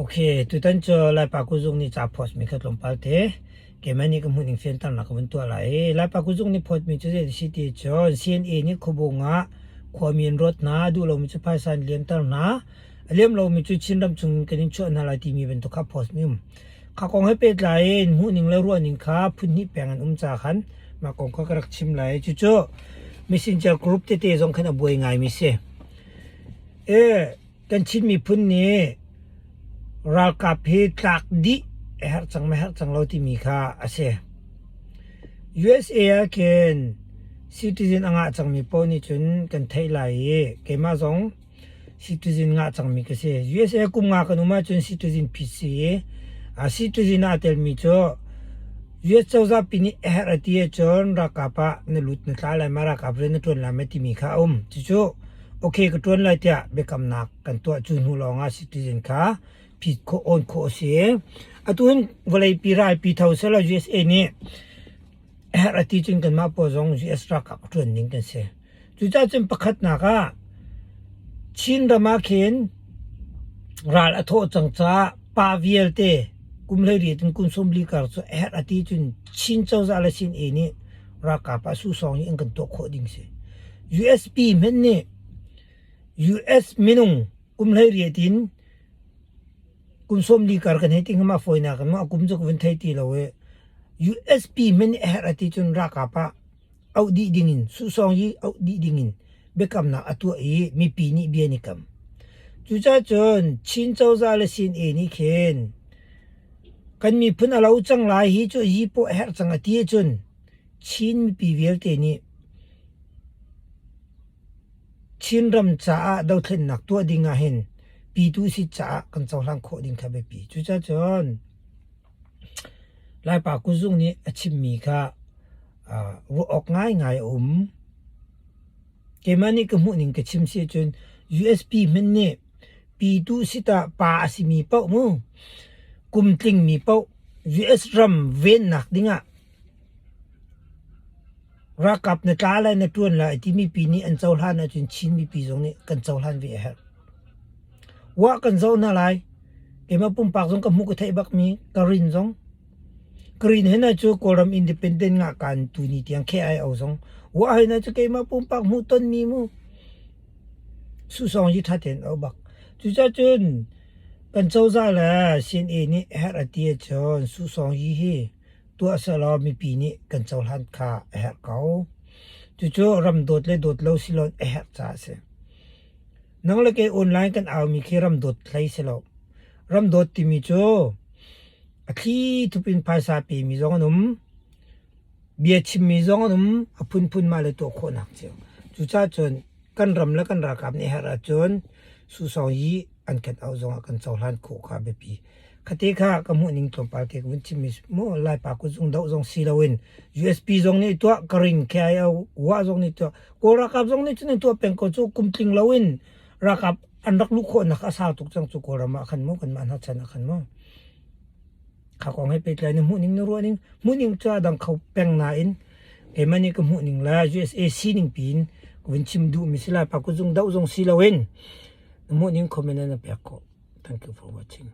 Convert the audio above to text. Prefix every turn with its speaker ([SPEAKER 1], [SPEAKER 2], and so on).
[SPEAKER 1] Ok, tutan cu Laipa kuzung nih ca phawt mi kha tlawmpal te keimah nih ka hmuh ning fianternak ka vun tuah lai i Laipa kuzung nih phawt mi cu zei a si ti cun CNA nih khuabung ah khuami an rawt hna, duh lomi cu phaisa an liamter hna, a liam lomi cu Chinram chung kan in chuah hna lai timi bantuk kha post mi um. Kha kong he pehtlai in hmuh ning le ruah ning kha phun hnih peng an um ca khan mah kong kha ka rak chim lai. Cucu messenger group tete zong khan a buai ngaimi si. E Kan Chin miphun nih ralkap hi tlak dih a herh cang ma herh cang lo timi kha a si. USA ah khin citizen a ngah cangmi paoh nih cun kan theih lai i keimah zong citizen ngah cangmi ka si. USA kum nga kan um ahcun citizen phit si i a citizen aa telmi cu US cozah pi nih a herh a ti ahcun ralkap ah na lut na tla lai ma ralkap rian na ṭuan lai ma timi kha a um. Cucu okay ka ṭuan lai tiah biakamnak kan tuah cu hnu lawngah citizen kha phit khawh awn khawh a si. Atu hin vawleipi ralpi tho selaw USA nih a herh a ti cun kanmah pawl zong US ralkap a ṭuan ding kan si. Cucaah cun pakhatnak ah Chin ram ah khin ral a thawh cang caah pa vialte kum 18 in kum 40 kar cu a herh a ti cun Chin cozah le Chin A nih ralkap ah susawng in an kan tuah khawh ding si. USB hmanh nih US minung kum 18 in kum 40 kar kan hei ti hnga ma fawinak in ma kum cu ka vun thei ti lo i USB hmanh nih a herh a ti cun ralkap ah auh dih dingin susawng i auh dih dingin biakamnak a tuah i mipi nih bia an i kam. Cucaah cun Chin cozah le CNA nih khin kan miphun a lo cang lai hi cu yi pawh a herh cang a ti ahcun Chin mipi vialte nih Chinram caah dothlennak tuah ding ah hin pitu si caah kan cohlan khawh ding kha biapi. Cucaah cun Laipa kuzung nih a chimmi kha ruah awk ngaingai a um. Keimah nih ka hmuhning ka chim si ahcun USB hmanh nih pitu sitah pa a simi paoh mu kum tlingmi paoh US ram vennak dingah ralkap na tla lai na ṭuan lai timi pi nih an cohlan ahcun Chin mipi zong nih kan cohlan ve a herh. Wah kan zoh hna lai. Keimah pumpak zong ka hmuh ka theih bakmi ka rin zong Green hena cu Kawlram independent ngah kaan tuni tiang KIO zong wah hena cu keimah pumpak hmuh tonmi mu susong hi ṭha tein au bak. Cucacun kan cozah le CNA nih herh a ti ahcun susong hi hi tuah sehlaw mipi nih kan cohlan kha a herh ko. Cucu ram dawt le dawt lo siloin a herh caah a si. Nang le kei online kan aumi khi ram dawt hlei si lo. Ram dawt timi cu a thli thup in phaisa pemi zong an um. Bia chimmi zong an um. A phunphun mah le tuah khawhnak cio. Cucaah cun kan ram le kan ralkap nih herh ahcun susawng yi an kan auh zongah kan cohlan khawh kha a biapi. Khate kha ka hmuh ning tlawmpal te ka vun chimmi mu Laipa kutzung doh zong si loin USB zong nih tuah ka ring KIO wa zong nih tuah Kawl ralkap zong nih cun an tuah peng ko cu kum tling loin ralkap an rak luh khawhnak a sau tuk cang cu Kawlram ah khan mu kanmah hna chan ah khan mu kha kong he pehtlai na hmuh ning na ruah ning hmuh ning cu a dang kho peng nain keimah nih ka hmuh ning le USA sining piin ka vun chim duhmi si lai pa kutzung doh zong si loin na hmuh ning comment na pek khawh thank you for watching.